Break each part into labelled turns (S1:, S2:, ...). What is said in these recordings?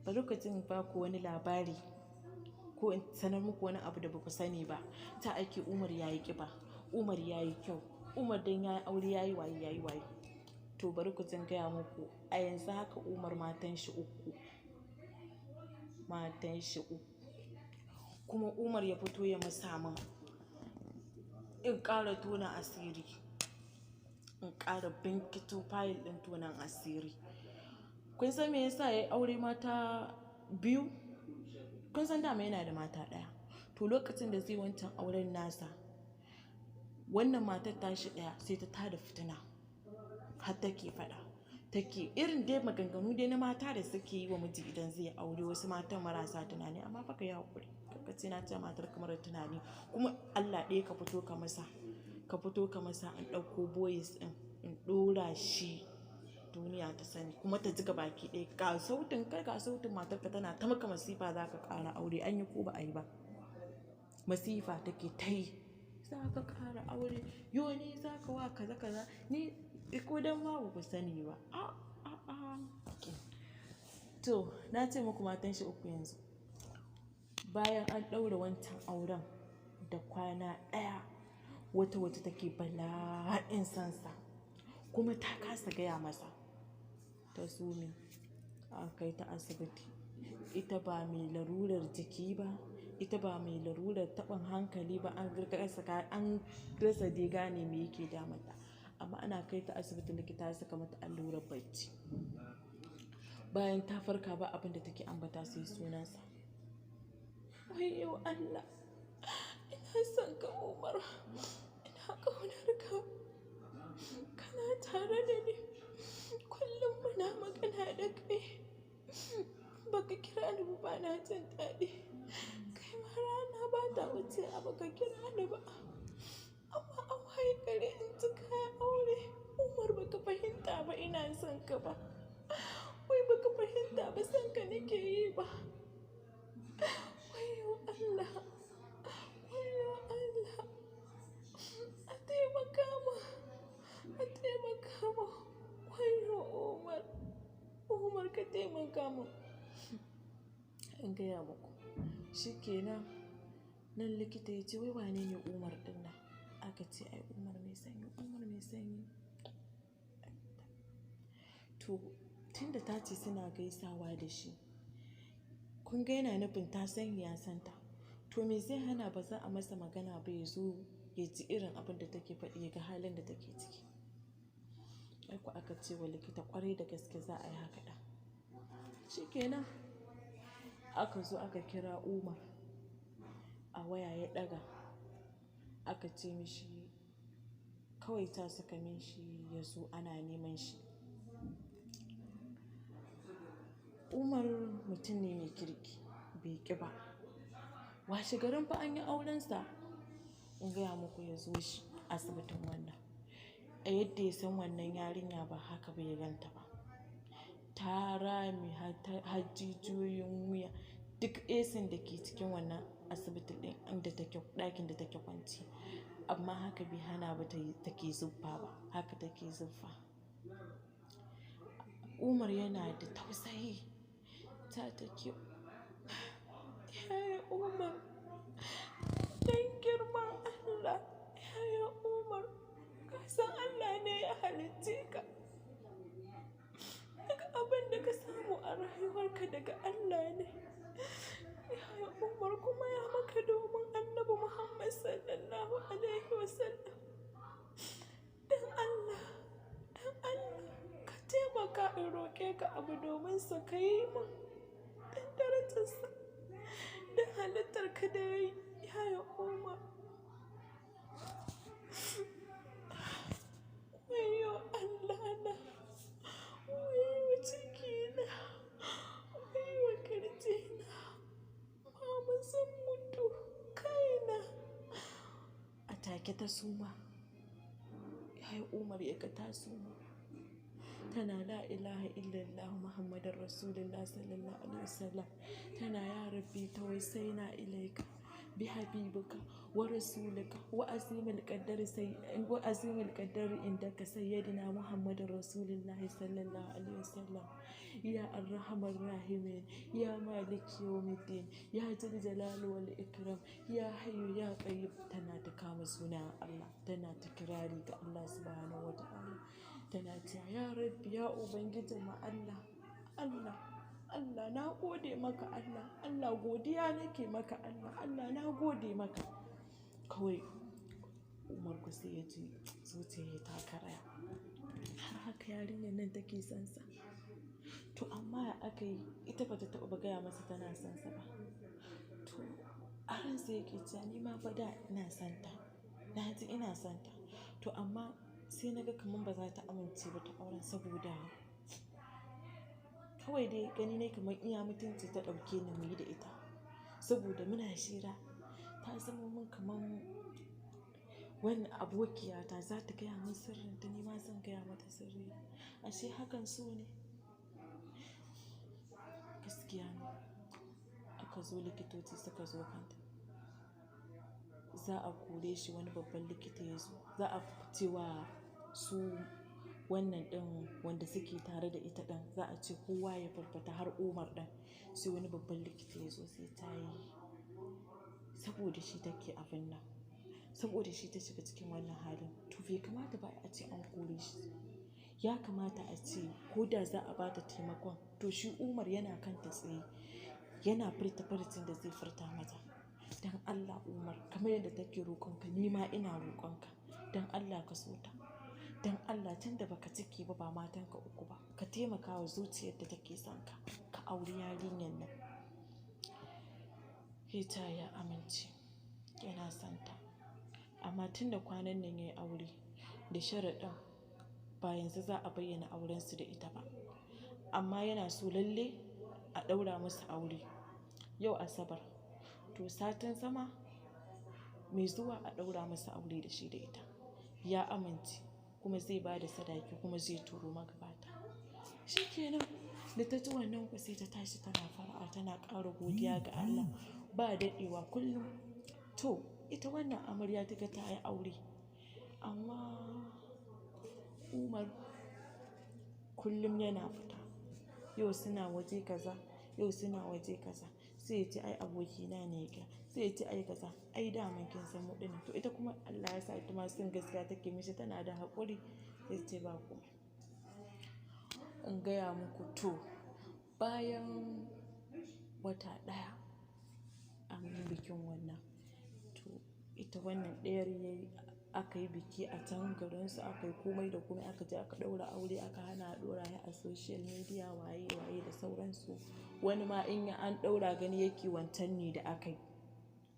S1: Bari ku ji in ba ku wani labari ko in sanar muku wani abu da ba ku sani ba. Ta ake Umar ya yi ƙiba, Umar ya yi kyau, Umar dan ya yi aure ya yi waye ya yi waye. To bari ku ji in gaya muku a yanzu haka Umar matan shi uku. Matan shi uku. Kuma Umar ya fito ya musa min in ƙara tona asiri. In ƙara binkito fayil ɗin tonon asiri. Kun san me yasa ya yi aure mata biyu? Kun san dama yana da mata ɗaya. To lokacin da zai wancan auren nasa, wannan matar tashi ɗaya sai ta tada fitina. Har take faɗa. Take irin dai maganganu dai na mata da suke yi wa miji idan zai yi aure wasu matan marasa tunani amma fa ka yi haƙuri. Karka ce na ce matar ka mara tunani kuma Allah ɗaya ka fito ka masa, ka fito ka masa in ɗauko voice ɗin in ɗora shi duniya ta sani kuma ta ji gabaki ɗaya. Ga sautin kai ga sautin matarka tana ta maka masifa za ka ƙara aure an yi ko ba a yi ba. Masifa take ta yi. Za ka ƙara aure. Yo ni za ka wa kaza kaza. Ni ko dan ma ba ku sani ba. A, a, a. To na ce muku matan shi uku yanzu. Bayan an ɗaura wancan auren da kwana ɗaya, wata wata take bala'in sansa kuma ta kasa gaya masa. Ta sume aka kai ta asibiti. Ita ba mai larurar jiki ba, ita ba mai larurar taɓin hankali ba an rasa an rasa dai gane me yake damunta. Amma ana kai ta asibiti likita ya saka mata allurar bacci. Bayan ta farka ba abin da take ambata sai sunansa. Wayyo Allah, ina son ka Umar, ina ƙaunar ka. Kana tare da ni. Kullum muna magana da kai. Baka kira ni ba bana jin daɗi. Kai ma rana ba ta wuce a baka kira ni ba. Amma an waye gari in ji ka yi aure. Umar baka fahimta ba ina son ka ba. Wai baka fahimta ba son ka nake yi ba. Wayyo Allah, wayyo Allah. A taimaka mun, a taimaka mun. Wayyo Umar, Umar ka taimaka mun. In gaya muku. Shi ke nan, nan likita ya ce wai wane ne Umar ɗin nan? Aka ce ai Umar mai sanyi, Umar mai sanyi. To tunda ta ce suna gaisawa da shi, kun ga yana nufin ta san ya san ta. To me zai hana ba za a masa magana ba ya zo ya ji irin abin da take faɗi ya ga halin da take ciki. Ai ko aka ce wa likita ƙwarai da gaske za a yi haka ɗin. Shi ke nan aka zo aka kira Umar a waya ya ɗaga. Aka ce mishi kawai ta saka mishi ya zo ana neman shi. Umar mutum ne mai kirki bai ƙi ba. Washe garin fa an yi aurensa. In gaya muku ya zo shi asibitin wannan. A yadda ya san wannan yarinya ba haka bai ganta ba. Ta rame har jijiyoyin wuya. Duk esin da ke cikin wannan asibiti ɗin inda take ɗakin da take kwance. Amma haka bai hana ba take zuffa ba. Haka take zuffa. Umar yana da tausayi. Ta take, yaya Umar, dan girman Allah, yaya Umar, ka san Allah ne ya halicce ka. Duk abin da ka samu a rayuwarka daga Allah ne. Yaya Umar kuma ya maka domin Annabi Muhammad Sallallahu Alaihi Wasallam. Dan Allah, dan Allah ka taimaka in roƙe ka abu domin sa ka yi min. Dan darajarsa, dan halittar ka da yayi, yaya Umar. Wayyo Allah na, wayyo cikina, wayyo ƙirjina, mama zan mutu kaina. A take ta suma. Yaya Umar ya ga ta suma. Tana la ilaha illallah Muhammadun Rasulullah Sallallahu Alaihi Wasallam. Tana ya Rabbi tawassaina ilaika. Bi habibika wa rasulika wa azimil qaddar sai wa azimil qaddar indaka sayyidina Muhammadur Rasulullahi sallallahu alaihi wasallam. Ya arhamar rahimin, ya maliki yawmiddin, ya jal jalali wal ikram, ya hayyu ya qayyum. Tana ta kama sunan Allah, tana ta kirari ga Allah subhanahu wa ta'ala. Tana cewa ya Rabbi, ya Ubangijin mu Allah, Allah, Allah na gode maka Allah, Allah godiya nake maka Allah, Allah na gode maka. Kawai Umar ku sai ya ji zuciyar ta karaya. Har haka yarinyar nan take son sa. To amma ya aka yi, ita bata taɓa gaya masa tana son sa ba. To a ransa yake cewa ni ma fa da ina son ta, na ji ina son ta. To amma sai naga kaman ba za ta amince ba ta auren saboda kawai dai gani ne kamar iya mutunci ta ɗauke ni muyi da ita. Saboda muna shira, ta zama mun kaman wani abokiyata, za ta gaya mun sirrinta, ni ma zan gaya mata sirri. Ashe hakan so ne? Gaskiya ne. Aka zo likitoci suka zo kanta. Za a kore shi, wani babban likita ya zo. Za a ce wa su wannan ɗin wanda suke tare da ita ɗin, za a ce kowa ya farfata har Umar ɗin. Sai wani babban likita ya zo sai ta yi. Saboda shi take abun nan. Saboda shi ta shiga cikin wannan halin. To bai kamata ba a ce an kore shi. Ya kamata a ce ko da za a ba ta taimakon, to shi Umar yana kan ta tsaye. Yana furta farcin da zai furta mata. Don Allah Umar, kamar yadda take roƙonka, ni ma ina roƙonka. Don Allah ka so ta. Don Allah tun da baka cike ba, ba matanka uku ba, ka taimaka wa zuciyar da take son ka, ka auri yarinyar nan. Hita ya amince, yana son ta. Amma tun da kwanan nan ya yi aure, da sharaɗin ba yanzu za a bayyana aurensu da ita ba. Amma yana so lalle a ɗaura musu aure yau Asabar. To satin sama mai zuwa a ɗaura musu aure da shi da ita. Ya amince kuma zai ba da sadaki kuma zai turo magabata. Shi kenan, da ta ji wannan ku sai ta tashi tana fara'a, tana ƙara godiya ga Allah. Ba daɗewa kullum. To ita wannan amarya ta ga ta yi aure. Amma Umar kullum yana fita. Yau suna waje kaza, yau suna waje kaza. Sai ya ce ai abokina ne ya kira. Sai ya ce ai kaza, ai daman kin san mu ɗin. To ita kuma Allah ya sa ita ma son gaskiya take mishi, tana da haƙuri. Sai ta ce ba komai. In gaya muku to bayan wata ɗaya an yi bikin wannan. To ita wannan ɗayar yayi aka yi biki a can garinsu, aka yi komai da komai, aka je aka ɗaura aure, aka hana a ɗora shi a social media waye waye da sauransu. Wani ma in ya an ɗaura gani yake wancan ne da aka yi.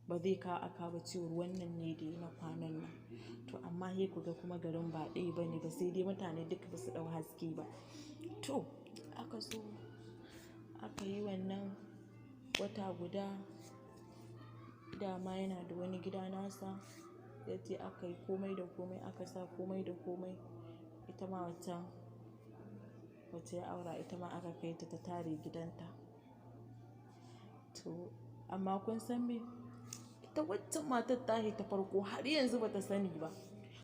S1: Ba zai kawo aka ba cewar wannan ne da na kwanan nan. To amma sai ku ga kuma garin ba ɗaya bane ba, sai dai mutane duka ba su ɗau haske ba. To aka zo aka yi wannan wata guda, dama yana da wani gida nasa. Ya je aka yi komai da komai, aka sa komai da komai. Ita ma waccan wacce ya aura, ita ma aka kai ta ta tare gidanta. To amma kun san me? Ita waccan matar tashi ta farko har yanzu ba ta sani ba.